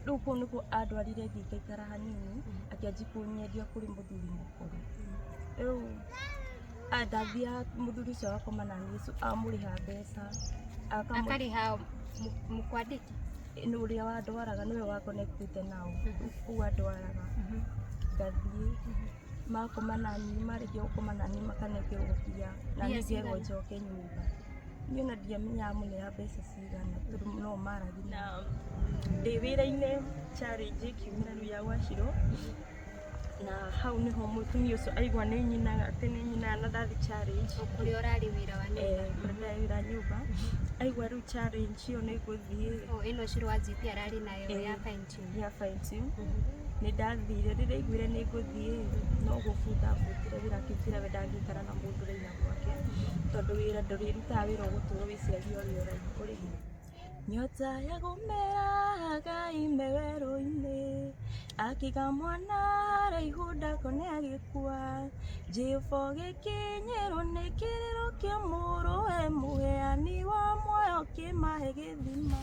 Rĩu kũu nĩkuo andwarire thiĩ ngaikara hanini, akĩanjia kũnyendia kũrĩ mũthuri mũkũrũ. Rĩu ndathiaga mũthuri ũcio agakoma naniĩ amũrĩha mbeca. Akarĩha mũkwandĩki? Nĩ ũrĩa wandwaraga nĩwe wa connect nao. Kũu andwaraga ngathiĩ makoma naniĩ, marĩkia gũkoma naniĩ makanengerwo mbia na niĩ ngerwo njoke nyũmba. Niĩ ona ndiamenyaga amũneaga mbeca cigana tondũ no maragia. Na ndĩ wĩra-inĩ challenge ĩkiumĩra rĩu ya gwacirwo, na hau nĩho mũtumia ũcio aigua nĩ nyinaga, atĩ nĩ nyinaga na ndathiĩ challenge. Kũrĩa ũrarĩ wĩra wa nyũmba? Kũrĩa ndĩrarĩ wĩra wa nyũmba, aigua rĩu challenge ĩyo nĩ ngũthiĩ. O ĩno Shiro wa GP ararĩ nayo ya fine tune? Ya fine tune. Nĩ ndathire, rĩrĩa aiguire nĩ ngũthiĩ no gũbuta abutire wĩra akĩnjĩra we ndangĩikara na mũndũ ũraina gwake tondũ wĩra ndũrĩrutaga wĩra ũgũtũra wĩciragia ũrĩa ũraina. Nyota ya gũmeraga ime werũ-inĩ, akiga mwana haraihu ndakone agĩkua. Jehova gĩkinyĩrwo nĩ kĩrĩro kĩa mũrũwe, mũheani wa muoyo kĩmahe gĩthima.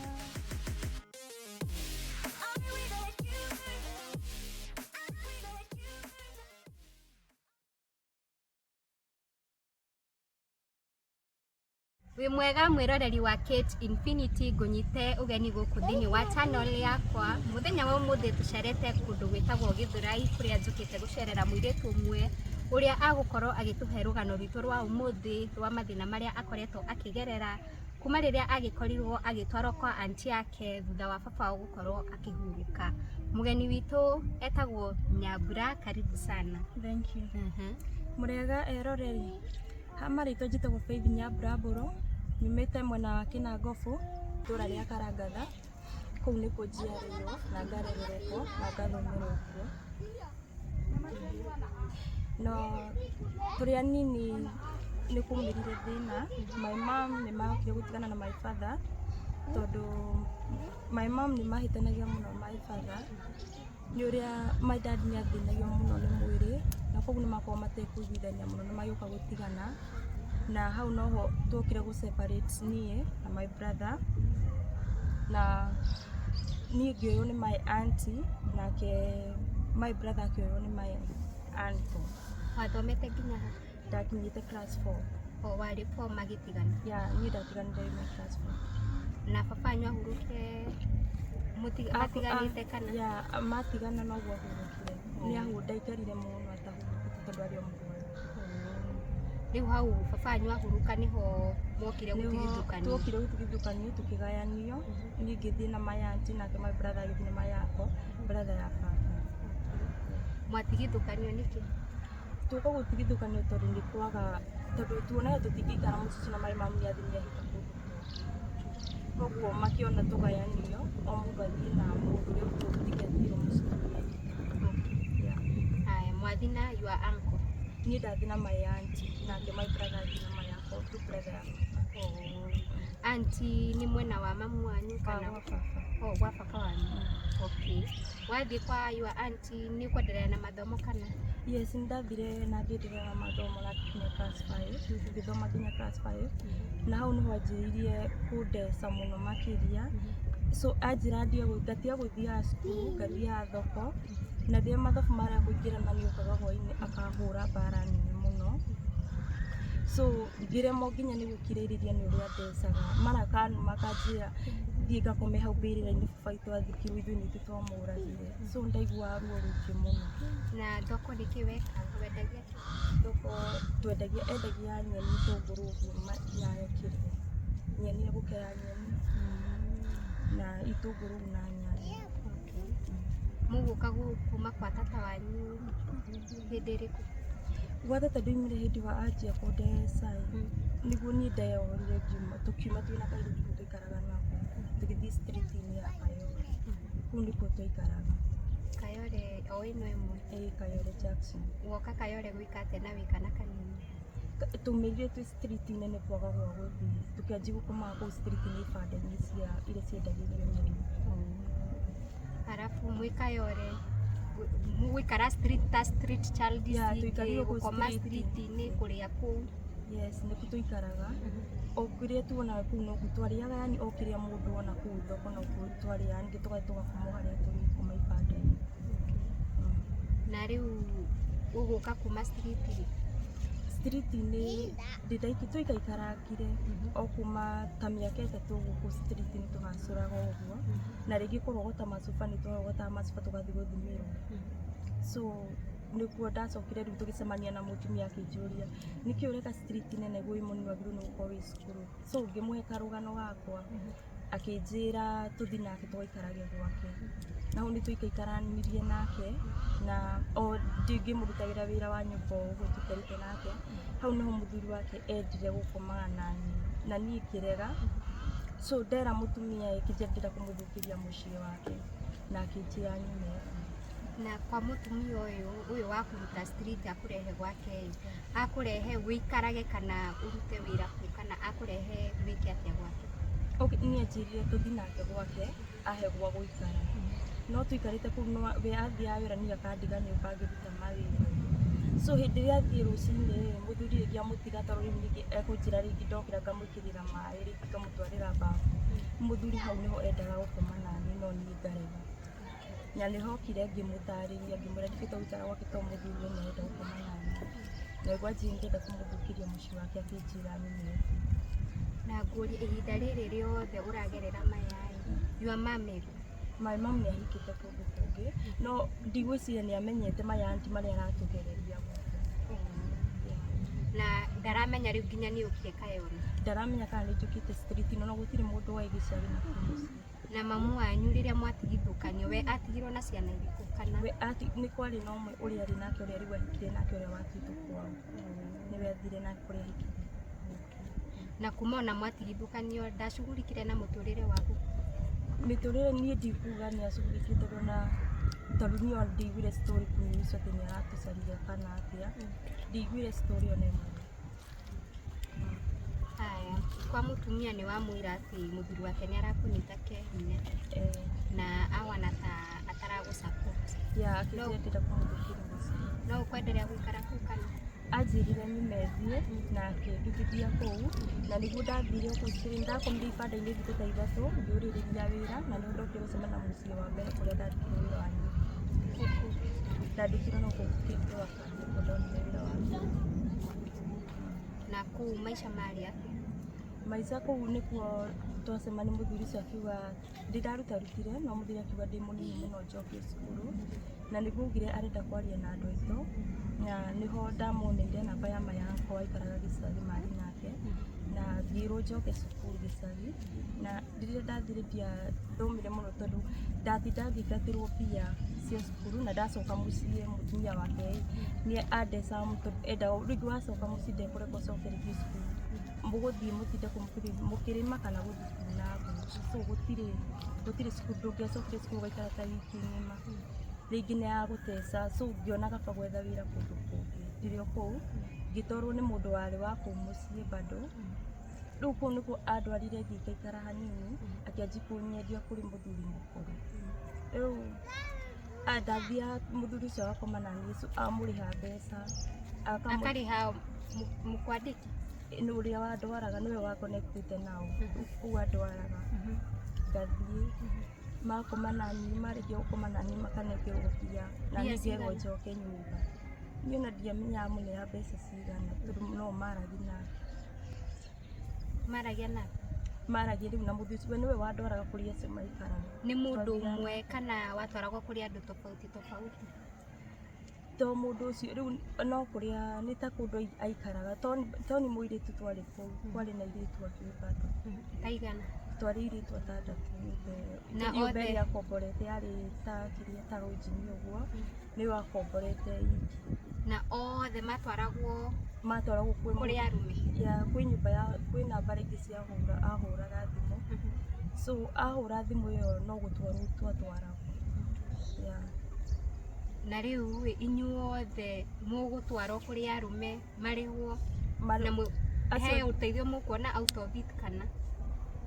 Wĩ mwega mwĩroreri wa Kate Infinity, ngũnyite ũgeni gũkũ thĩinĩ wa channel yakwa. Mũthenya wa ũmũthĩ tũcerete kũndũ gwĩtagwo Gĩthũrai kũrĩa njũkĩte gũcerera mũirĩtu ũmwe ũrĩa agũkorwo agĩtũhe rũgano rwitũ rwa ũmũthĩ rwa mathĩna marĩa akoretwo akĩgerera kuma rĩrĩa agĩkorirwo agĩtwarwo kwa aunty yake thutha wa baba wao gũkorwo akĩhurũka. Mũgeni witũ etagwo Nyambura, karibu sana. Thank you. Mũrĩega eroreri? Ha marĩtwa njĩtagwo Faith Nyambura Mbũrũ, nyumĩte mwena wa Kĩnangobu, itũra rĩa Karangatha, kũu nĩkuo njiarĩirwo na ngarererwo kuo na ngathomerwo kuo. No tũrĩ anini nĩ kwaumĩrire thĩna, my mom nĩ makire gũtigana na my father, tondũ my mom nĩ mahĩtanagia mũno na my father. Nĩ ũrĩa my dad nĩ athĩnagio mũno nĩ mwĩrĩ na koguo nĩ makoragwo matekũiguithania mũno na magĩũka gũtigana, na hau noho twokire gũ separate niĩ na my brother, na niĩ ngĩoywo nĩ my auntie nake my brother akĩoywo nĩ my uncle. Wathomete nginya ha? Ndakinyĩte class 4. O warĩ 4 magĩtigana? Yeah, niĩ ndatiganire ndĩ class 4. Na baba wanyu ahurũkire matiganĩte kana? Yeah, matigana noguo ahurũkire. Nĩ ndaikarire mũno atahurũkĩte tondũ arĩ o mũrwaru. Rĩu hau baba wanyu ahurũka nĩho mwokire gũtigithũkanio? Twokire gũtigithũkanio tũkĩgayanio, niĩ ngĩthiĩ na my auntie nake my brother agĩthiĩ na my uncle, brother ya baba. Mwatigithũkanio nĩkĩ? Tũka gũtigithũkanio tondũ nĩ kwaga, tondũ tuonaga tũtingĩikara mũciĩ ũcio na my mom nĩ athiĩ nĩ ahika kũndũ kũngĩ. Koguo makĩona tũgayanio, o mũndũ athiĩ na mũndũ ũrĩa tũtingĩatigirwo mũciĩ tũrĩ aingĩ. Yeah. Haya, mwathiĩ na your uncle? Niĩ ndathiĩ na my auntie nake my brother athiĩ na my uncle, rĩu brother ya baba. Oh. Auntie nĩ mwena wa mamu wanyu kana? Gwa baba. Oh, gwa baba wanyu. Okay. Wathiĩ kwa your auntie nĩ ũkwendelea na mathomo kana? Yes, nĩ ndathire na ngĩendelea na mathomo na nginya class 5, ngĩthoma nginya class 5, na hau nĩho anjĩrĩirie kũndeca mũno makĩria. So anjĩra ngatiga gũthiaga cukuru, ngathiaga thoko, na rĩrĩa mathabu marega kũingĩrana nĩ okaga hwainĩ akahũra mbara nene mũno. So ngĩremwo nginya nĩ gũkirĩrĩria nĩ ũrĩa andecaga, mara akanuma akanjĩra thiĩ ngakome hau mbĩrĩra-inĩ baba witũ athikirwo ithuĩ nĩ ithuĩ twamũragire. So nĩ ndaiguaga ruo rũingĩ mũno. Na thoko nĩkĩ wekaga? Wendagia kĩ? Thoko twendagia, endagia nyeni, itũngũrũ ũguo nyanya kĩrĩa, nyeni gũkera nyeni na itũngũrũ na nyanya. Mũgũka kuma kwa tata wanyu hĩndĩ ĩrĩkũ? Gwa tata ndoimire hĩndĩ ĩyo anjia kũndeca ĩ, nĩguo niĩ ndeyohorire ngiuma, tũkiuma twĩna kairĩtu kau twaikaraga nako, tũgĩthiĩ street-inĩ ya Kayole, kũu nĩkuo twaikaraga. Kayole o ĩno ĩmwe? Ĩĩ Kayole Junction. Woka Kayole gwĩka atĩa na wĩ kana kanini? Twaumĩrire twĩ street-inĩ nĩ kwaga gwa gũthiĩ, tũkĩanjia gũkomaga kũu street-inĩ ibanda-inĩ cia iria ciendagĩrio nyeni. Arabu mwĩ Kayole mũgũikara street ta street child Yeah, ici twaikarire ingĩ, kũu gũkoma street. street-inĩ, kũrĩa kũu. Yes, nĩkuo twaikaraga, o kĩrĩa tuonaga kũu nokuo twarĩaga, yani o kĩrĩa mũndũ ona kũu thoko nokuo twarĩaga, ningĩ tũgathiĩ tũgakoma o harĩa tũrĩ. Na rĩu ũgũka kuma street rĩ? Street-inĩ ndĩndaiki tũikaikarangire o kuma ta mĩaka 3 gũkũ street-inĩ tũhacũraga ũguo, na rĩngĩ kũrogota macuba nĩ twarogotaga macuba tũgathiĩ gũthimĩrwo. So nĩkuo ndacokire rĩu tũgĩcemania na mũtumia akĩnjũria nĩkĩ ũreka street-inĩ na wĩ mũnini wagĩrĩirwo nĩ gũkorwo wĩ cukuru. So ngĩmũhe karũgano gakwa, akĩnjĩra tũthiĩ nake tũgaikarage gwake. Na hau nĩ tũikaikaranirie nake na o ngĩmũrutagĩra wĩra wa nyũmba o ũguo tũikarĩte nake. Hau nĩho mũthuri wake endire gũkomaga naniĩ na niĩ ngĩrega. So ndera mũtumia ĩ, ndĩrenda kũmũthũkĩria mũciĩ wake na akĩnjĩra nyume. Na kwa mũtumia ũyũ ũyũ wa kũruta street akũrehe gwake ĩ, akũrehe wĩikarage kana ũrute wĩra kũ kana akũrehe wĩke atĩa gwake? Okay, niĩ anjĩrire tũthiĩ nake gwake ahe gwa gũikara. No tũikarĩte kũu no we athiaga wĩra niĩ akandiga nyũmba ngĩruta mawĩra. So hĩndĩ ĩrĩa athiĩ rũcinĩ mũthuri rĩngĩ amũtiga tondũ rĩu ningĩ ekũnjĩra rĩngĩ ndokĩra ngamwĩkĩrĩra maĩ rĩngĩ ngamũtwarĩra bafu. Mũthuri hau nĩho endaga gũkoma naniĩ no niĩ ngarega. Na nĩho okire ngĩmũtarĩria ngĩmwĩra ndibatiĩ gũikara gwake tondũ mũthuri we nĩarenda gũkoma naniĩ. Na nĩguo anjĩrire ndĩrenda kũmũthũkĩria mũciĩ wake akĩnjĩra nyume. Na ngũrie ihinda rĩrĩ rĩothe ũragerera maya ĩ, your mum ĩ? My mum nĩ ahikĩte kũndũ kũngĩ no ndigwĩciria nĩ amenyete maya aunty marĩa aratũgereria gũkũ. Na ndaramenya rĩu nginya nĩ ũkire Kayole? Ndaramenya kana nĩ njũkĩte street ĩno na gũtirĩ mũndũ woĩ gĩcagi na kũu mũciĩ. Na mamu wanyu rĩrĩa mwatigithũkanio we atigirwo na ciana irĩkũ kana? We nĩ kwarĩ na ũmwe ũrĩa arĩ nake ũrĩa rĩu ahikire nake ũrĩa watuĩtwo kwao. Nĩwe athire nake kũrĩa ahikire. Na kuma ona mwatigithũkanio ndacugurikire na mũtũrĩre waku? Mĩtũrĩre niĩ ndikuga nĩ acugurikire tondũ na tondũ niĩ ona ndiaiguire story kũnews atĩ nĩ aratũcaria kana atĩa. Ndiaiguire story ona ĩmwe. Haya, kwa mũtumia nĩ wamwĩra atĩ mũthuri wake nĩ arakũnyita kĩahinya na awana ta ataragũ support. Yeah, akĩnjĩra ndĩrenda kũmũthũkĩria mũciĩ. No ũkwenderea gũikara kũu kana? Anjĩrire nyume thiĩ na akĩndutithia kũu na nĩguo ndathire kũu street ndakomire ibanda-inĩ thikũ ta 3 ngĩũrĩrĩria wĩra na nĩho ndokire gũcemania na mũciĩ wa mbere kũrĩa ndandĩkirwo wĩra wa nyũmba. Ndandĩkirwo no kũu Kĩrwaka nĩkuo ndonire wĩra wa nyũmba. Na kũu maica marĩ atĩa? Maica kũu nĩkuo twacemania mũthuri ũcio akiuga ndĩrarutarutire no mũthuri akiuga ndĩ mũnini mũno njoke cukuru na nĩguo augire arenda kwaria na andũ aitũ na nĩho ndamuoneire namba ya my uncle aikaraga gĩcagi marĩ nake na ngĩĩrwo njoke cukuru gĩcagi na rĩrĩa ndathire ndiathomire mũno tondũ ndatinda ngĩingatĩrwo mbia cia cukuru na ndacoka mũciĩ mũtumia wake nĩ andecaga tondũ endaga rĩngĩ wacoka mũciĩ ndekũreka ũcoke rĩngĩ cukuru mũgũthiĩ mũtinde kũu mũkĩrĩma kana gũthiĩ kuuna ngũ. So gũtirĩ cukuru ndũngĩacokire cukuru ũgaikara ta wiki ng'ima rĩngĩ nĩ agũteca so ngĩona kaba gwetha wĩra kũndũ kũngĩ. Ndĩrĩ o kũu ngĩtwarwo nĩ mũndũ warĩ wa kũu mũciĩ bado rĩu kũu nĩkuo andwarire ngĩikaikara hanini akĩanjia kũnyendia kũrĩ mũthuri mũkũrũ. Rĩu ndathiaga mũthuri ũcio agakoma naniĩ amũrĩha mbeca Akarĩha mũkwandĩki? Nĩ ũrĩa wandwaraga nĩwe wa connect nao kũu andwaraga ngathiĩ makoma naniĩ marĩkia gũkoma naniĩ makanengerwo mbia na Mbia niĩ ngerwo cigana? njoke nyũmba. Niĩ ona ndiamenyaga amũneaga mbeca cigana tondũ no maragia nake. Maragia nake? Maragia rĩu na mũthuri ũcio we nĩwe wandwaraga kũrĩa acio maikaraga. Nĩ mũndũ ũmwe kana watwaragwo kũrĩ andũ tofauti tofauti? To mũndũ ũcio rĩu no kũrĩa nĩ ta kũndũ aikaraga to nĩ mũirĩtu twarĩ kũu kwarĩ na airĩtu angĩ bado. Ta aigana? Twarĩ airĩtu atandatũ nyũmba ĩyo. Na Nyũmba othe? ĩrĩa akomborete yarĩ ta kĩrĩa ta lodging ũguo nĩyo akomborete iki. Na othe matwaragwo Matwaragwo kwĩ kũrĩ arũme? Ya kwĩ nyũmba ya kwĩ namba rĩngĩ ciahũra ahũraga thimũ. So ahũra thimũ ĩyo no gũtwarwo twatwaragwo. Yeah. Na rĩu ĩ inyuothe mũgũtwarwo kũrĩ arũme marĩhwo na he ũteithio mũkuona out of it kana?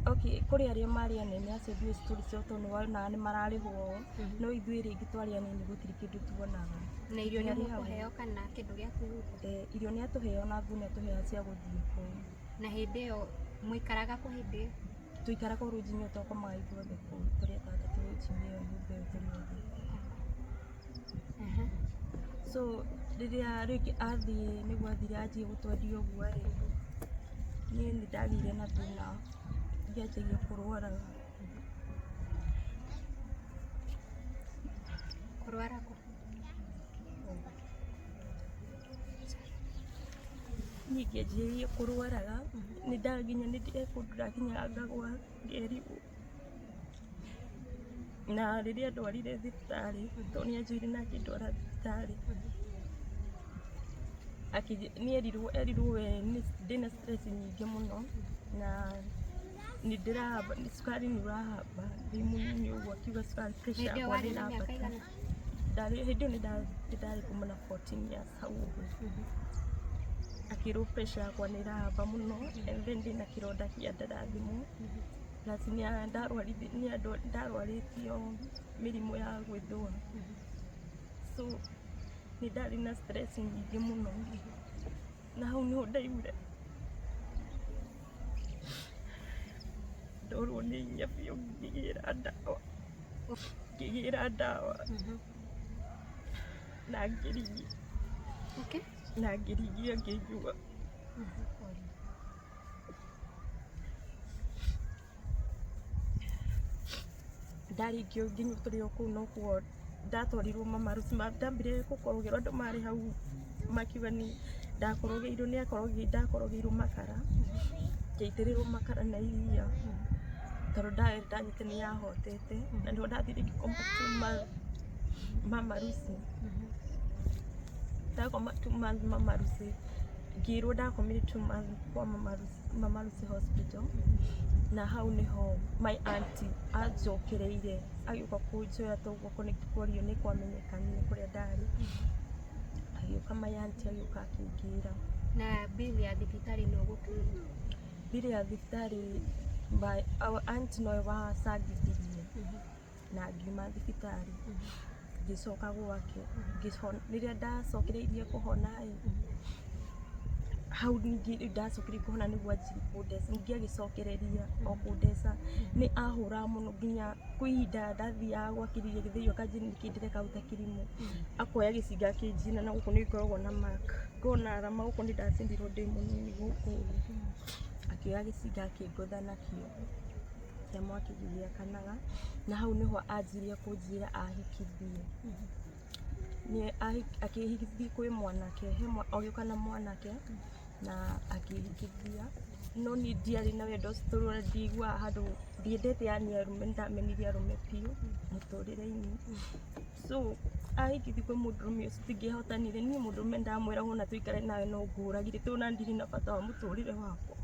Okay, kũrĩ arĩa marĩ anene acio ndiũĩ story ciao tondũ nĩwonaga nĩ mararĩhwo no ithuĩ rĩngĩ twarĩ anini gũtirĩ kĩndũ tuonaga. Na irio nĩ mũkũheo kana kĩndũ gĩa kwĩhumba? Irio nĩ atũheo na nguo nĩ atũheo cia gũthiĩ kũu. Na hĩndĩ ĩyo mũikaraga kũ hĩndĩ ĩyo? Tũikaraga o rũnji-inĩ twakomaga ithuothe kũu tũrĩ atandatũ rũnji-inĩ ĩyo nyũmba ĩyo tũrĩ othe. So rĩrĩa rĩngĩ athiĩ nĩguo athire anjie gũtwendia ũguo rĩ, niĩ nĩ ndagĩire na thĩna, ngĩanjagia kũrwara. Kũrwara kũ? Niĩ ngĩanjĩrĩria kũrwaraga nĩ ndaginya nĩ kũndũ ndakinyaga ngagwa ngerigwo. Na rĩrĩa ndwarire thibitarĩ, tondũ nĩ anjoire na akĩndwara thibitarĩ, nĩ erirwo we ndĩna stress nyingĩ mũno na nĩ ndĩrahamba, cukari nĩ ũrahamba ndĩ mũnini ũguo, akiuga cukari pressure Hĩndĩ ĩyo yakwa warĩ nĩ na mĩaka ĩrambata. ĩigana? Ndarĩ hĩndĩ ĩyo nĩ ndarĩ kuma na 14 years hau ũguo. Akĩrwo pressure yakwa nĩ ĩrahamba mũno and then ndĩna kĩronda kĩa nda ndathimwo, plus nĩ ndarwarĩtio mĩrimũ ya gwĩthũa, so nĩ ndarĩ na stress nyingĩ mũno, na hau nĩho ndaiguire ndorwo nĩ hinya biũ, ngĩgĩra ndawa, ngĩgĩra ndawa na ngĩrigia na ngĩrigia ngĩnyua. Ndarĩkia nginya tũrĩ o kũu nokuo ndatwarirwo mama harusi, ndambire gũkorogerwo, andũ marĩ hau makiuga nĩ ndakorogeirwo, nĩ ndakorogeirwo makara, ngĩitĩrĩrwo makara na iria tondũ ndawa ĩrĩa ndanyuĩte nĩ yahotete, na nĩho ndathire ngĩkoma 2 months mama harusi. Ndakoma 2 months mama harusi, ngĩrwo ndakomire 2 months kwa mama harusi, mama harusi hospital, na hau niho my auntie anjokereire agĩũka kũnjoya tondũ guoko nĩ kwario nĩ kwamenyekanire kũrĩa ndarĩ. Agĩũka my auntie agĩũka akĩngĩra. Na bill ya thibitarĩ nĩ ũgũkinyia? Bill ya thibitarĩ my our aunt nowe wacangithirie na ngiuma thibitarĩ ngĩcoka gwake. Rĩrĩa ndacokereirie kũhona ĩ, hau ningĩ rĩu ndacokereirie kũhona nĩguo anjirie kũndeca, ningĩ agĩcokereria o kũndeca. Nĩ ahũraga mũno nginya kwĩ ihinda ndathiaga gwake gĩthĩi akanjĩra nĩkĩ ndĩreka hau ta kĩrimũ, akoya gĩcinga akĩnjina na gũkũ nĩ ngoragwo na mark, ngoragwo na arama gũkũ nĩ ndacindirwo ndĩ mũnini gũkũ ũguo. Akĩoya gĩcinga akĩngũtha nakĩo kĩa mwaki gĩgĩakanaga, na hau nĩho anjirie kũnjĩra ahikithie. Nĩ akĩhikithia kwĩ mwanake, he agĩũka na mwanake na akĩhikithia, no niĩ ndiarĩ na wendo ũcio tondũ ona ndiaiguaga handũ ndiendete yani arũme, nĩ ndamenire arũme biũ mũtũrĩre-inĩ. So ahikithio kwĩ mũndũrũme ũcio ndingĩahotanire, niĩ mũndũrũme ndamwĩra wona tũikare nawe no ngũragire tondũ ona ndirĩ na bata wa mũtũrĩre wakwa.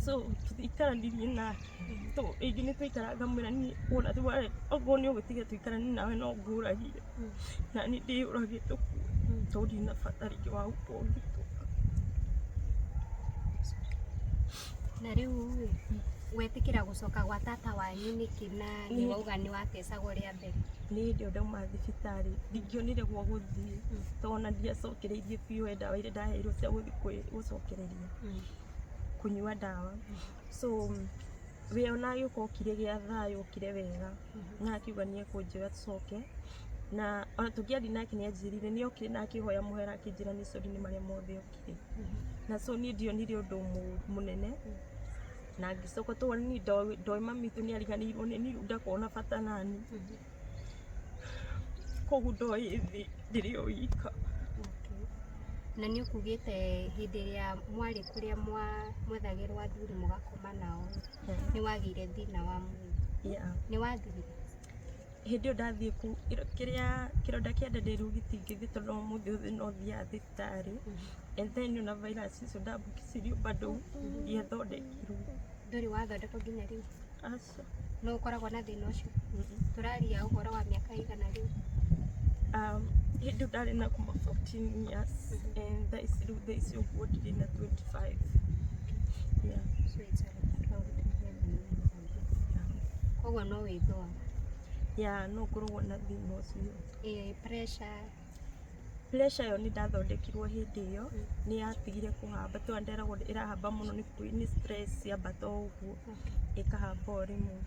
So tũtiaikaranirie nake, tondũ rĩngĩ nĩ twaikaraga ngamwĩra niĩ wona okorwo nĩ ũgũtiga tũikaranie nawe no ngũragire, na niĩ ndĩyũrage tũkue tondũ ndirĩ na bata rĩngĩ wa gũkorwo ngĩtũra. Na rĩu rĩ, wetĩkĩra gũcoka gwa tata wanyu nĩkĩ na nĩ wauga nĩ watecagwo rĩa mbere? Nĩ hĩndĩ ĩyo ndauma thibitarĩ ndingĩonire gwa gũthiĩ tondũ ona ndiacokereirie biũ, he ndawa iria ndaheirwo cia gũthiĩ gũcokereria kũnyua ndawa. So we ona agĩũka okire gĩa thayũ, okire wega na akiuga nĩ ekũnjoya tũcoke, na ona tũngĩaria nake nĩ anjĩrire, nĩ okire na akĩhoya mũhera akĩnjĩra nĩ sorry nĩ marĩa mothe okire. Na so niĩ ndionire ũndũ mũnene na ngĩcoka tondũ niĩ ndoĩ mami witũ nĩ ariganĩirwo nĩ niĩ, rĩu ndakorwo na bata nani, koguo ndoĩ thĩ ndĩrĩ o wika. Na nĩ ũkugĩte hĩndĩ ĩrĩa mwarĩ kũrĩa mwethagĩrwo athuri mũgakoma nao nĩ wagĩire thĩna wa mwĩrĩ? Yeah. Nĩ wathirire? Hĩndĩ ĩyo ndathiĩ kũu, kĩrĩa kĩronda kĩa nda rĩu gĩtingĩthiĩ tondũ ũmũthĩ ũyũ no thiaga thibitarĩ, and then ona virus icio ndambũkicirio bado ndiathondekirwo. Ndũrĩ wathondekwo nginya rĩu? Aca. No ũkoragwo na thĩna ũcio? Tũraria ũhoro wa mĩaka ĩigana rĩu? Hĩndĩ ĩyo ndarĩ na kuma 14 years and thaa ici rĩu thaa ici ũguo ndĩrĩ na 25, yeah. So it's a long time. Koguo no wĩthũaga? Yeah, no ngoragwo na thĩna ũcio. Ĩ pressure? Pressure ĩyo nĩ ndathondekirwo hĩndĩ ĩyo, nĩ yatigire kũhamba tondũ nderagwo ĩrahamba mũno nĩ stress yambata o ũguo ĩkahamba o rĩmwe.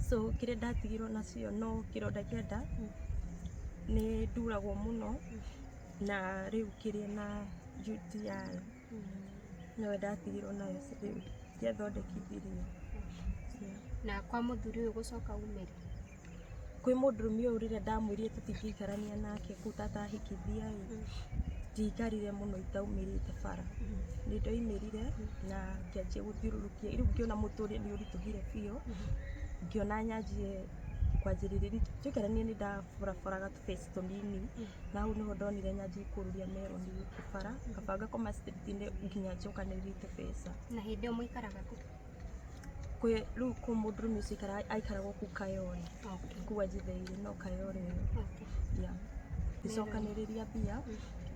So kĩrĩa ndatigirwo nacio no kĩronda kĩa nda. Nĩ nduragwo mũno na rĩu kĩrĩa na UTI noyo ndatigirwo nayo, rĩu ndiathondekithirio. Yeah. Na kwa mũthuri ũyũ gũcoka umĩre? Kwĩ mũndũrũme ũyũ, rĩrĩa ndamwĩrire tũtingĩikarania nake kũu tata ahikithia ĩ, ndiaikarire mũno itaumĩrĩte bara. Nĩ ndoimĩrire na ngĩanjia gũthiũrũrũkia. Rĩu ngĩona mũtũrĩre nĩ ũritũhire biũ, ngĩona nyanjie kwanjĩrĩria twaikarania. Nĩ ndaboraboraga tũbeca tũnini, na hau nĩho ndonire nyanjie kũrũria meroni gũkũ bara, kaba ngakoma street-inĩ nginya njokanĩrĩrie tũbeca. Na hĩndĩ ĩyo mũikaraga kũ? Kwĩ rĩu kũ mũndũrũme ũcio aikaraga kũu Kayole. Kũu anjitheire no Kayole ĩyo. Yeah. Ngĩcokanĩrĩria mbia,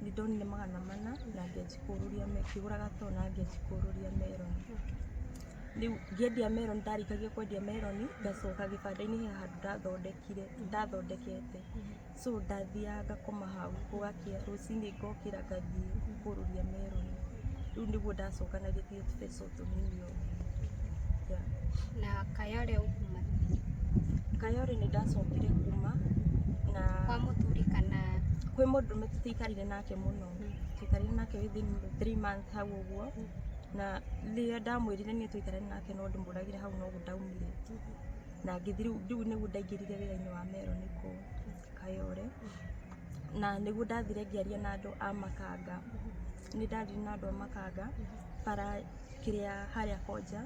nĩ ndonire 400 na ngĩanjia kũrũria, ngĩgũra gatoo na ngĩanjia kũrũria meroni. Rĩu ngĩendia meroni, ndarĩkagia kwendia meroni ngacoka gĩbanda-inĩ, he handũ ndathondekire, ndathondekete. So ndathiaga ngakoma hau, gũgakĩa, rũcinĩ ngokĩra ngathiĩ kũrũria meroni. Rĩu nĩguo ndacokanagĩrĩria tũbeca o tũnini ũguo. Yeah. Na Kayole ũkuma? Kayole nĩ ndacokire kuma na Kwa mũthuri kana? Kwĩ mũndũrũme tũtiaikarire nake mũno. Twaikarire nake within 3 months hau ũguo, na rĩrĩa ndamwĩrire niĩ tũikarane nake no ndĩmũragire hau, noguo ndaumire na ngĩthiĩ. Rĩu nĩguo ndaingĩrire wĩra-inĩ wa meroni kũu Kayole, na nĩguo ndathire ngĩaria na andũ a makanga. Nĩ ndaririe na andũ a makanga bara kĩrĩa harĩa Konja,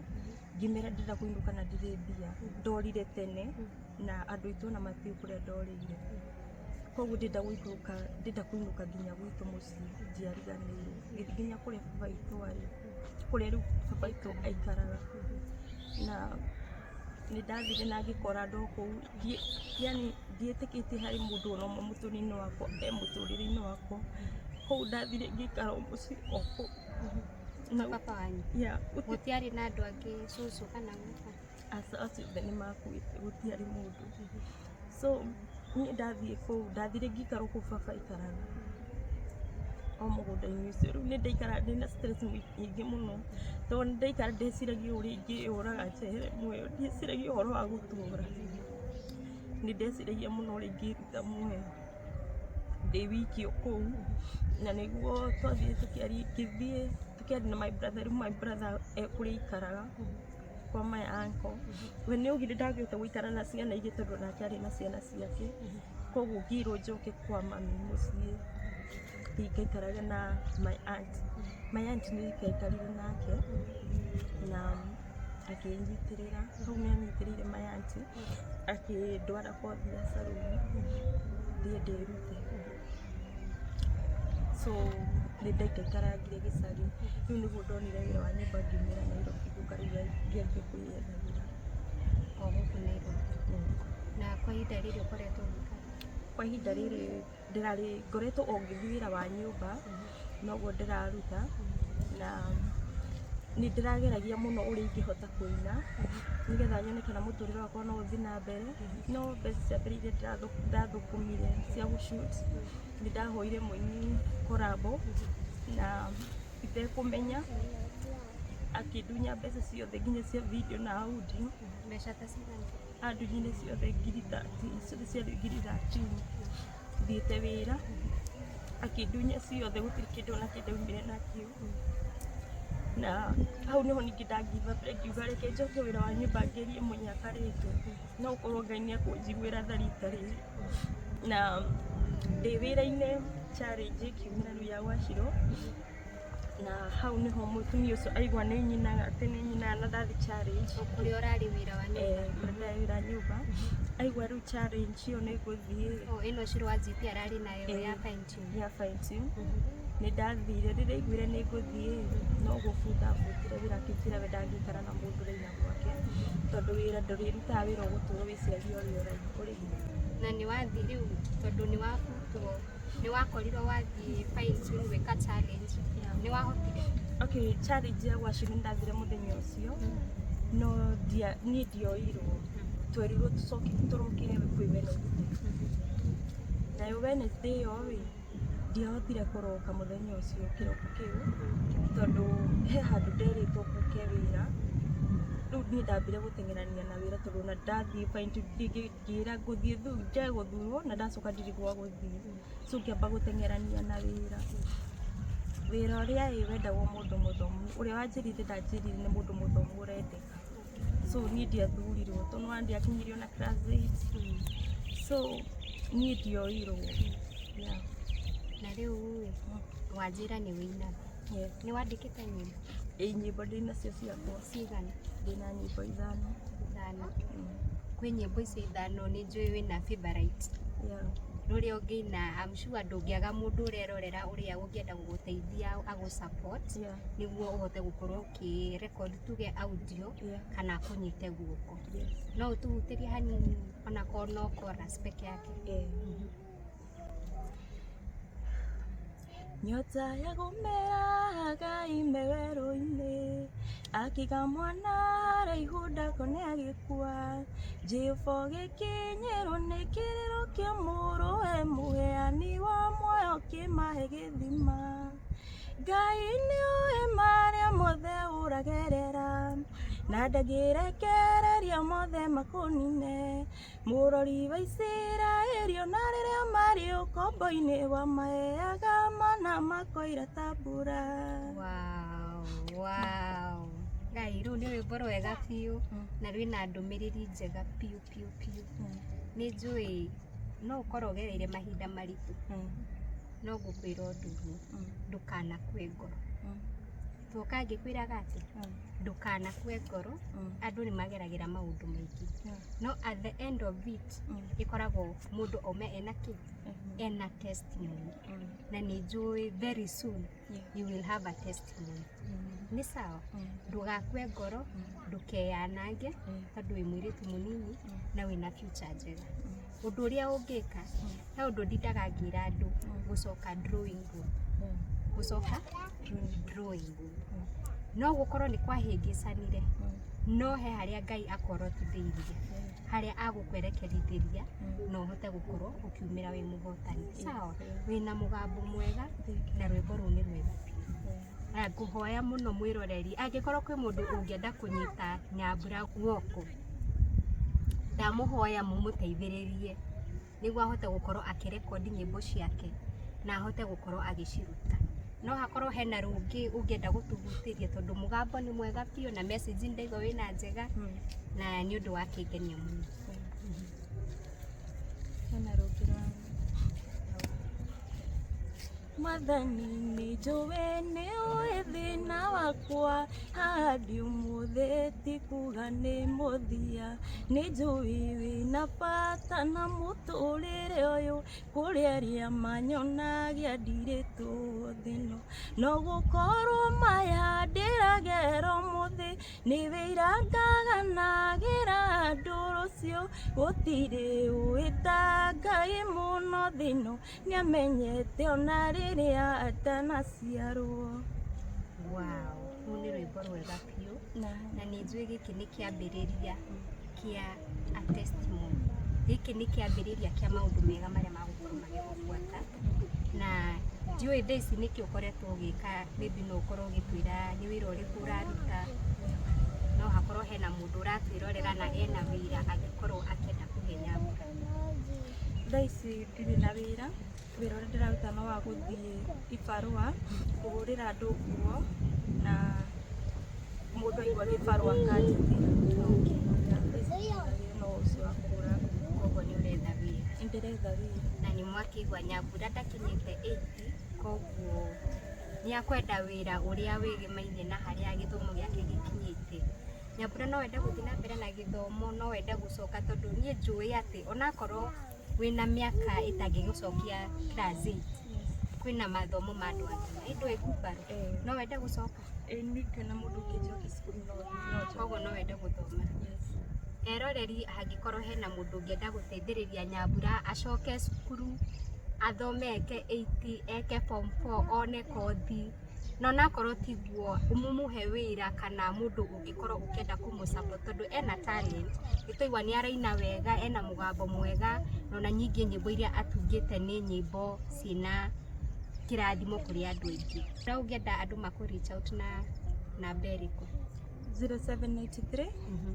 ngĩmera ndĩrenda kũinũka na ndirĩ mbia, ndorire tene na andũ aitũ ona matiũĩ kũrĩa ndorĩire, koguo ndĩrenda gũikũrũka, ndĩrenda kũinũka nginya gwitũ mũciĩ, njiariganĩirwo. Ngĩthiĩ nginya kũrĩa baba witũ arĩ, kũrĩa rĩu baba witũ aikaraga, na nĩ ndathire na ngĩkora andũ kũu. Yani ndiĩtĩkĩtie harĩ mũndũ ona ũmwe mũtũrĩre-inĩ wakwa e mũtũrĩre-inĩ wakwa. Koguo ndathire ngĩikara o mũciĩ o kũu na Baba wanyu? Yeah. Gũtiarĩ na andũ angĩ, cũcũ kana guka? Aca, acio othe nĩ makuĩte, gũtiarĩ mũndũ. So niĩ ndathiĩ kũu, ndathire ngĩikara o kũu baba aikaraga, o mũgũnda-inĩ ũcio. Rĩu nĩ ndaikara ndĩna stress nyingĩ mũno, tondũ nĩ ndaikara ndĩciragia ũrĩa ingĩyũraga njehere muoyo. Ndieciragia ũhoro wa gũtũra, nĩ ndeciragia mũno ũrĩa ingĩruta muoyo ndĩ wiki o kũu. Na nĩguo twathiĩ tũkĩaria, ngĩthiĩ tũkĩaria na my brother. Rĩu my brother e kũrĩa aikaraga kwa my uncle, we nĩ augire ndangĩhota gũikara na ciana igĩrĩ tondũ nake arĩ na ciana ciake. Koguo ngĩrwo njoke kwa mami mũciĩ, thiĩ ngaikarage na my aunt. My aunt nĩ ndaikarire nake na akĩnyitĩrĩra hau. Nĩ anyitĩrĩire my aunt, akĩndwara kothi ya salon thiĩ ndĩrute. So nĩ ndaikaikarangire gĩcagi. Rĩu nĩguo ndonire wĩra wa nyũmba, ngiumĩra Nairobi, ngĩũka rĩu ngĩanjia kwĩyethagĩra. O gũkũ Nairobi? Na kwa ihinda rĩrĩ ũkoretwo ũgĩka? Kwa ihinda rĩrĩ ndĩrarĩ ngoretwo o ngĩthiĩ wĩra wa nyũmba, noguo ndĩraruta, na nĩ ndĩrageragia mũno ũrĩa ingĩhota kũina nĩgetha nyone kana mũtũrĩre wakwa no ũthiĩ na mbere. No mbeca cia mbere iria ndathũkũmire cia gũ-shoot, nĩ ndahoire mũini collabo na itekũmenya akĩndunya mbeca ciothe, nginya cia video na audio. Mbeca ta cigana? Andunyire ciothe 13,000, ciothe ciarĩ 13,000. Thiĩte wĩra akĩndunya ciothe, gũtirĩ kĩndũ ona kĩ ndaumire nakĩo. Na hau nĩho ningĩ ndangiva, ngiuga reke njoke wĩra wa nyũmba ngerie mũnyaka rĩngĩ, no ũkorwo Ngai nĩ ekũnjiguĩra tha rita rĩrĩ. Na ndĩ wĩra-inĩ, challenge ĩkiumĩra rĩu ya gwacirwo, na hau nĩho mũtumia ũcio aigua nĩ nyinaga, atĩ nĩ nyinaga na ndathi challenge. O kũrĩa ũrarĩ wĩra wa nyũmba? Kũrĩa ndĩrarĩ wĩra nyũmba, aigua rĩu challenge ĩyo nĩ ngũthiĩ. O ĩno Shiro wa GP ararĩ nayo? Ya fine tune? Ya fine tune. Nĩ ndathire, rĩrĩa aiguire nĩ ngũthiĩ, no gũbuta abutire wĩra, akĩnjĩra we ndangĩikara na mũndũ ũraina gwake, tondũ wĩra ndũrĩrutaga wĩra ũgũtũra wĩciragia ũrĩa ũrĩire. Na nĩ wathiĩ rĩu, tondũ nĩ wabutwo, nĩ wakorirwo wathiĩ fine tune gwĩka challenge, nĩ wahotire? Okay, challenge ya gwacirwo nĩ ndathire mũthenya ũcio, no niĩ ndioirwo, twerirwo tũcoke tũrokere kwĩ Wednesday. Nayo Wednesday ĩyo rĩ, ndiahotire kũroka mũthenya ũcio kĩroko kĩu, tondũ he handũ nderĩtwo ngũke wĩra. Rĩu niĩ ndambire gũteng'erania na wĩra tondũ ona ndathiĩ ngĩra ngũthiĩ njage gũthurwo na ndacoka ndirĩ gwa gũthiĩ. So ngĩamba gũteng'erania na wĩra. Wĩra ũrĩa ĩ wendagwo mũndũ mũthomu, ũrĩa wanjĩrire ndanjĩrire nĩ mũndũ mũthomu ũrendeka. So niĩ ndiathurirwo tondũ nĩwona ndiakinyirie ona class 8. So niĩ ndioirwo. Yeah. Na rĩu ĩ, wanjĩra nĩ wĩinaga. Yes. Nĩ wandĩkĩte nyĩmbo? Ĩ, nyĩmbo ndĩnacio ciakwa. Cigana? Ndĩna nyĩmbo 5. 5. Kwĩ nyĩmbo icio 5 nĩ njũĩ wĩna favorite. Yeah. Rũrĩa ũngĩina, I'm sure ndũngĩaga mũndũ ũrerorera ũrĩa ũngĩenda gũgũteithia agũ support. Yeah. Nĩguo ũhote gũkorwo ũkĩ record tuge audio. Yeah. Kana akũnyite guoko. Yes. No ũtũhutĩrie hanini onakorwo no chorus peke yake. Yeah. Nyota ya gũmeraga ime werũ-inĩ, akiga mwana raihu ndakone agĩkua, Jehova gĩkinyĩrwo nĩ kĩrĩro kĩa mũrũwe, mũheani wa muoyo kĩmahe gĩthima. Ngai nĩoĩ marĩa mothe ũragerera, na ndangĩrekereria mothe makũnine. Mũrori wa Isiraeli ona rĩrĩa marĩ ũkombo-inĩ wamaheaga mana makoira ta mbura. Wow, wow. Ngai, rũu nĩ rwĩmbo rwega biũ na rwĩna ndũmĩrĩri njega biũ biũ biũ. Nĩ njũĩ no ũkorwo ũgereire mahinda maritũ, no ngũkwĩra ũndũ ũmwe, ndũkanakue ngoro. Tuoka ngĩkwĩraga atĩ ndũkanakue ngoro, andũ nĩ mageragĩra maũndũ maingĩ. No at the end of it, ĩkoragwo mũndũ aume ena kĩ? Ena testimony. Na nĩ njũĩ very soon you will have a testimony. Nĩ sawa? Ndũgakue ngoro, ndũkeyanange, tondũ wĩ mũirĩtu mũnini na wĩna future njega. Ũndũ ũrĩa ũngĩka, he ũndũ ndindaga ngĩra andũ, gũcoka drawing room. Gũcoka drawing room. No gũkorwo nĩ kwahĩngĩcanire, no he harĩa Ngai akorotithĩirie, harĩa agũkwerekerithĩria na ũhote gũkorwo ũkiumĩra wĩ mũhotani. Sawa? Wĩna mũgambo mwega na rwĩmbo rũu nĩ rwega biũ. Na ngũhoya mũno mwĩroreri, angĩkorwo kwĩ mũndũ ũngĩenda kũnyita Nyambura guoko, ndamũhoya mũmũteithĩrĩrie nĩguo ahote gũkorwo akĩrekondi nyĩmbo ciake na ahote gũkorwo agĩciruta. No hakorwo hena rũngĩ ũngĩenda gũtũhutĩria tondũ mũgambo nĩ mwega biũ na message ndaigua wĩna njega na nĩ ũndũ wa kĩngenia mũno. Hena rũngĩ rwa Mwathani nĩ njũĩ nĩ ũĩ thĩna wakwa, haha ndĩ ũmũthĩ ti kuga nĩ mũthia, nĩ njũĩ wĩna bata na mũtũrĩre ũyũ, kũrĩ arĩa manyonagia ndirĩtwo thĩ ĩno, no gũkorwo maya ndĩragera ũmũthĩ, nĩ wĩira ngaganagĩra andũ rũciũ, gũtirĩ ũĩ ta Ngai mũno thĩ ĩno, nĩamenyete ona rĩrĩa atanaciarwo. Wow, rũu nĩ rwĩmbo rwega biũ na nĩ njũĩ gĩkĩ nĩ kĩambĩrĩria kĩa a testimony. Gĩkĩ nĩ kĩambĩrĩria kĩa maũndũ mega marĩa magũkorwo magĩgũbuata. Na ndiũĩ thaa ici nĩkĩ ũkoretwo ũgĩka, maybe no ũkorwo ũgĩtwĩra nĩ wĩra ũrĩkũ ũraruta, no hakorwo hena mũndũ ũratwĩrorera na ena wĩra angĩkorwo akĩenda kũhe Nyambura. Thaa ici ndirĩ na wĩra, wĩra ũrĩa ndĩraruta no wa gũthiĩ ibarũa, kũhũrĩra andũ nguo na mũndũ aigua gĩbarũa akanjĩtĩra. Thaa ici ndirĩ na wĩra no ũcio wa kũhũra nguo. Koguo nĩ ũretha wĩra. Nĩndĩretha wĩra. Na nĩ mwakĩigua Nyambura ndakinyĩte 80, koguo nĩ akwenda wĩra ũrĩa wĩgĩmainie na harĩa gĩthomo gĩake gĩkinyĩte. Nyambura no wende gũthiĩ na mbere na gĩthomo, no wende gũcoka tondũ niĩ njũĩ atĩ onakorwo wĩna mĩaka ĩtangĩgũcokia class 8, kwĩna mathomo ma andũ agima. Ĩ ndũĩ ngumbarũ? No wende gũcoka? Ĩ niĩ ngĩona mũndũ ũngĩnjokia cukuru no njoke. Koguo no wende gũthoma. Eroreri hangĩkorwo hena mũndũ ũngĩenda gũteithĩrĩria Nyambura acoke cukuru, athome eke 8, eke form 4, one kothi, na onakorwo tiguo mũmũhe wĩra kana mũndũ ũngĩkorwo ũkĩenda kũmũ support tondũ ena talent, nĩtwaigua nĩ araina wega, ena mũgambo mwega, na ona nyingĩ nyĩmbo iria atungĩte nĩ nyĩmbo ciĩna kĩrathimo kũrĩ andũ aingĩ. Na ũngĩenda andũ makũ reach out na namba ĩrĩkũ? 0793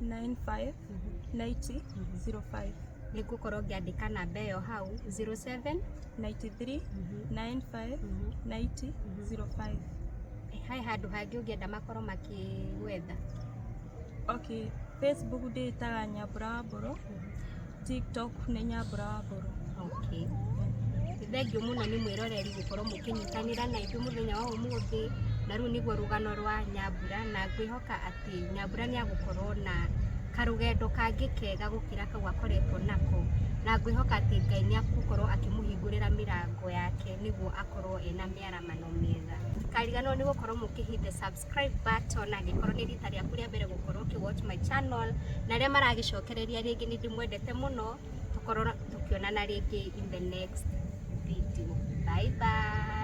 95 90 05. Nĩ ngũkorwo ngĩandĩka namba ĩyo hau, 07 93 95 90 05. He handũ hangĩ ũngĩenda makorwo makĩgwetha? Okay, Facebook ndĩtaga Nyambura wa Mbũrũ, TikTok nĩ Nyambura wa Mbũrũ. Okay. Thengiũ mũno nĩ mwĩroreri gũkorwo mũkĩnyitanĩra na ithuĩ mũthenya wa ũmũthĩ, na rĩu nĩguo rũgano rwa Nyambura, na ngwĩhoka atĩ Nyambura nĩ agũkorwo na karũgendo kangĩ kega gũkĩra kau akoretwo nako, na ngwĩhoka atĩ Ngai nĩ agũkorwo akĩmũhingũrĩra mĩrango yake nĩguo akorwo ena mĩaramano mĩega. Kariganĩrwo nĩ gũkorwo mũkĩ hit the subscribe button angĩkorwo nĩ rita rĩaku rĩa mbere gũkorwo ũkĩ watch my channel, na arĩa maragĩcokereria rĩngĩ, nĩ ndĩmwendete mũno. Tũkorwo tũkĩonana rĩngĩ in the next video. Bye bye.